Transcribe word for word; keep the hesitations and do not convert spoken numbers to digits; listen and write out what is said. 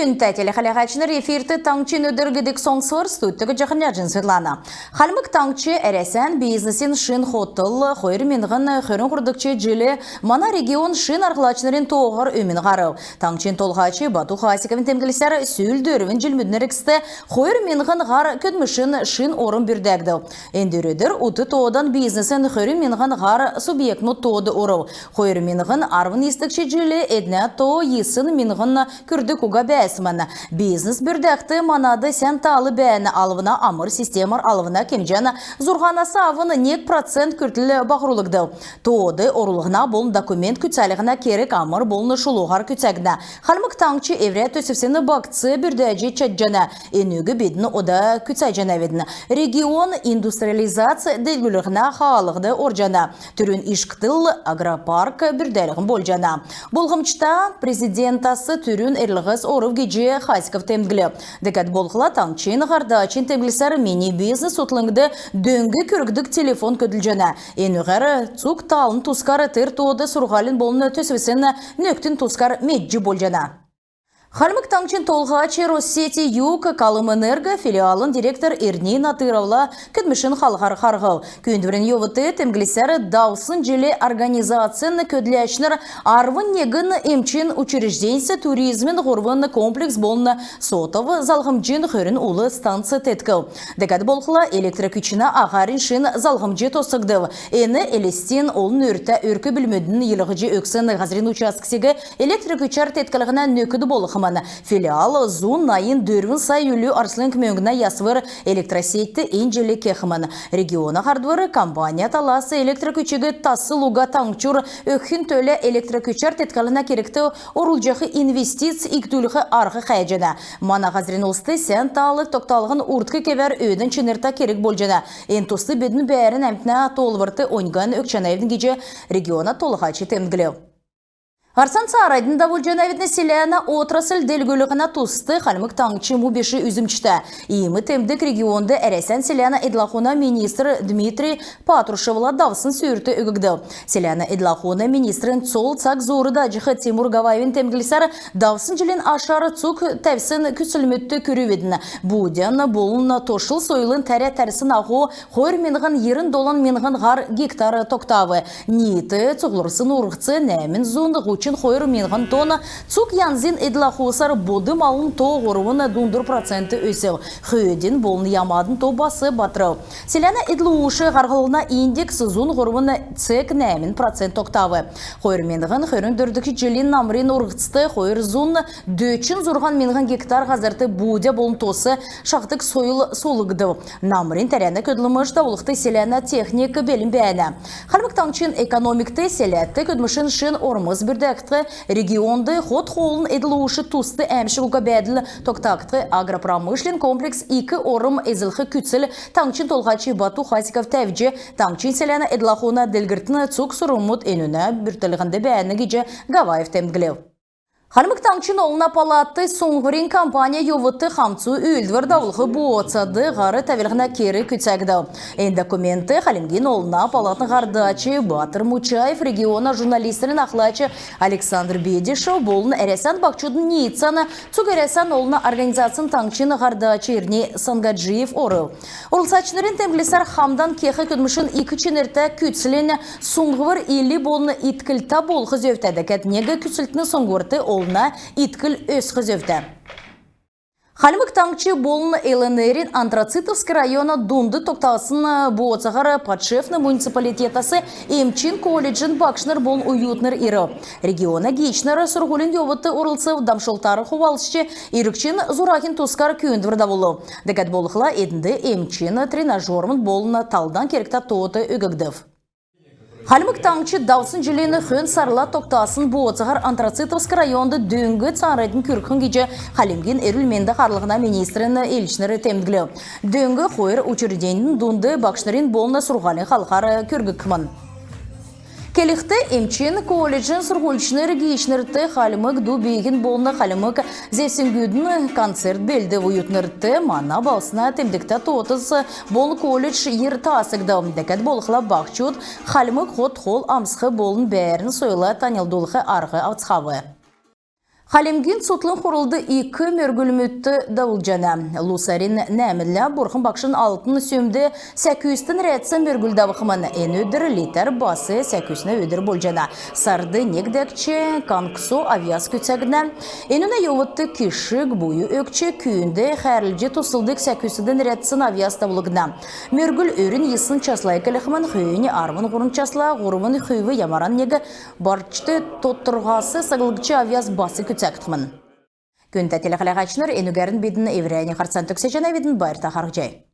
Күндтә телехәләһәчнр, эфирт «Таңһчин өдр» гидг соңсвр, студьд Җаханяҗин Светлана. Хальмг Таңһч Әрәсән бизнесин шин хотл хойр миңһн хөрн һурвдгч җил мана регион шин арһлачнрин тооһар өмн һарв. Таңһчин Толһач Бату Хасиковин темдглсәр, сүл дөрвн җилмүдин эргцд хойр миңһн һар көдлмшин шин орм бүрдәгдв. Эндр өдр ут тоодан бизнесин хөрн миңһн һар субъектмүд тоод орв. Хойр миңһн арвн йисдгч җил эднә тоо йисн миңһн күрдг уга бәәсмн. Бизнес бүрдәхд мана сән таал бәәнә. Алвна амр системәр алвна кемҗән зурһанас авн нег процент күртл баһрулгдв. Тоод орулһна болн документ күцәлһнә керг амр болн шулуһар күцәгднә. Хальмг Таңһч эврә төсвсин багц бүрдәҗ чадҗана. Энүг бидн ода күцәҗәнәвидн. Регион индустриализац делгрүллһнә хаалһд орҗана. Түрүн ишкдл агропарк бүрдәлһн болҗана. Болмҗта Президентәс түрүн эрлһс орв гиҗ Хасиков темдглв. Дәкәд болхла, таңһчин һардачин темдглсәр, «Мини бизнес» сутлңд дөң күргдг телефон көдлҗәнә. Энүгәр цуг талын тускар тер тоод сурһулин болн төсвсин нөкдин тускар медҗ болҗана. Хальмг Таңһчин Толһач Россети Юг Калмэнерго филиалын директор Эрни Натыровла көдлмшин халхар харһв. Күүндврин йовудт темдглсәр, давсн җил организацин көдләчнр арвн негн эмчин учрежденьс, туризмин һурвн комплекс болн сотов залһмҗин хөрн улс станц теткв. Дәкәд болхла, электр күчнә аһарин шин залһмҗ тосхгдв. Эн Элстин олн үртә өрк-бүлмүдин йилһҗ өгсн һазрин участксиг электр күчәр тетклһнә нөкд болхмн. Филиал зун найн дөрвн сай үлү арслң мөңгнә ясвр электросетьд эн җил кехмн. Региона һардвр компанин талас электр күчиг тасл уга таңһчур өгхин төлә электр күчәр тетклһнә кергт орулҗах инвестиц икдүлх арһ хәәҗәнә. Мана һазрин улст сән таал тогталһн урдк кевәр өөдән чинртә керг болҗана. Эн туст бидн бәәрн әмтнә тоолврт оньган өгчәнәвидн гиҗ региона толһач темдглв. Һарцан цааранднь давулҗанавидн. Селәнә отрасль делгрүллһнә туст Хальмг Таңһч му биш үзмҗтә. Иим темдг регионд Әрәсән селәнә эдл-ахуна министр Дмитрий Патрушевла давсн сүүрт өггдв. Селәнә эдл-ахуна министрин цол цаг зуур дааҗах Тимур Гаваевин темдглсәр, давсн җилин ашар цуг тәвсн күцлмүдт күрүвидн. Буудян болн тошл сойлын тәрә тәрсн аһу хойр миңһн йирн долан миңһн һар гектар тогтав. Ниит цуглрсн урһц нәәмн зун һучн хойр миңһн тонн. Цуг янзин эдл-ахусар бод малын то һурвн дундур процент өсв. Хөөдин болн ямадын то бас батрв. Селәнә эдл-уш һарһлһна индекс зун һурвн цег нәәмн процент тогтав. Хойр миңһн хөрн дөрвдгч җилин намрин урһцд хойр зун дөчн зурһан миңһн гектар һазрт буудя болн тос шахдг сойл суулһгдв. Намрин тәрәнә көдлмш давулхд селәнә техник белн бәәнә. Хальмг Таңһчин экономикд селәдт көдлмшин шин ормс бүрдәгдх, регионд хот-хоолын эдл-уш туст әәмшг уга бәәдл тогтагдх, агропромышленн комплекс ик орм эзлх күцл таңһчин толһач Бату Хасиков тәвҗ, таңһчин селәнә эдл-ахуна делгрлтин цуг сурврмуд энүнә бүртклһнд бәәнә гиҗ Гаваев темдглв. Хальмг Таңһчин Олна палатд суңһврин кампания йовудт хамцу үүлдвр давулх бооцад һар тәвлһнә керг күцәгдв. Эн документд Хальмгин Олна палатын һардач Батр Мучаев региона журналистнрин ахлач Александр Бедишев болн Әрәсән баһчудын ниицән цуг Әрәсән олна организацин таңһчин һардач Эрни Сангаджиев орв. Орлцачнрин темдглсәр, хамдан кех көдлмшин ик чинртә күцлнь суңһвр илли болн итклтә болх зөвтә. Дәкәд нег күцлтин суңһврт олна иткл өсх зөвтә. Хальмг Таңһч болн ЛНР-ин Антрацитовск района дунд тогтасн бооцаһар подшефн муниципалитетас эмчин колледжин багшнр болн оютнр ирв. Региона гиичнр сурһулин йовудт орлцв, дамшлтар хувалцҗ, иргчин зураһин тускар күүндвр давулв. Дәкәд болхла, эднд эмчин тренажермуд болн талдан кергтә тоот өггдв. Хальмг Таңһч давсн җилин хөн сарла тогтасн бооцаһар Антрацитовск районд дөң цааранднь күргхмн гиҗ Хальмгин эрүл-менд харлһна министрин элчнр темдглв. Дөң хойр учрежденин дунд багшнрин болн сурһулин халхар күргхмн. Келхд, эмчин колледжин сурһульчнр гиичнрт хальмг ду бииһин болн хальмг зевсгүдин концерт белдв. Оютнрт мана балһсна темдгтә тоотс болн колледж йир таасгдв. Дәкәд болхла, баһчуд хальмг хот-хол амсх болн бәәрн сойлла таньлдулх арһ авцхав. Хальмгин цутхлң хурлд ик мөргүлмүдт давулҗана. Лу сарин нәәмнлә Бурхн Багшин Алтн сүмд сәкүсн рәцн мөргүл давхмн. Эн өдр литр бас сәкүснә өдр болҗана. Сард нег дәкҗ кангсо авъяс күцәгднә. Энүнә йовудт кишг буйу өгч, күүнд хәрлҗ туслдг сәкүсн рәцн авъяс давулгдна. Мөргүл өрүн йисн часла эклхмн. Хөөннь арвн һурвн часла һурвн хүв ямаран нег барҗ тодрхаһас саглгч авъяс бас күцәгдхмн. Күндтә телехәләһәчнр, энүгәрн бидн эврәннь һарцан төгсәҗәнәвидн. Байрта харһцхай.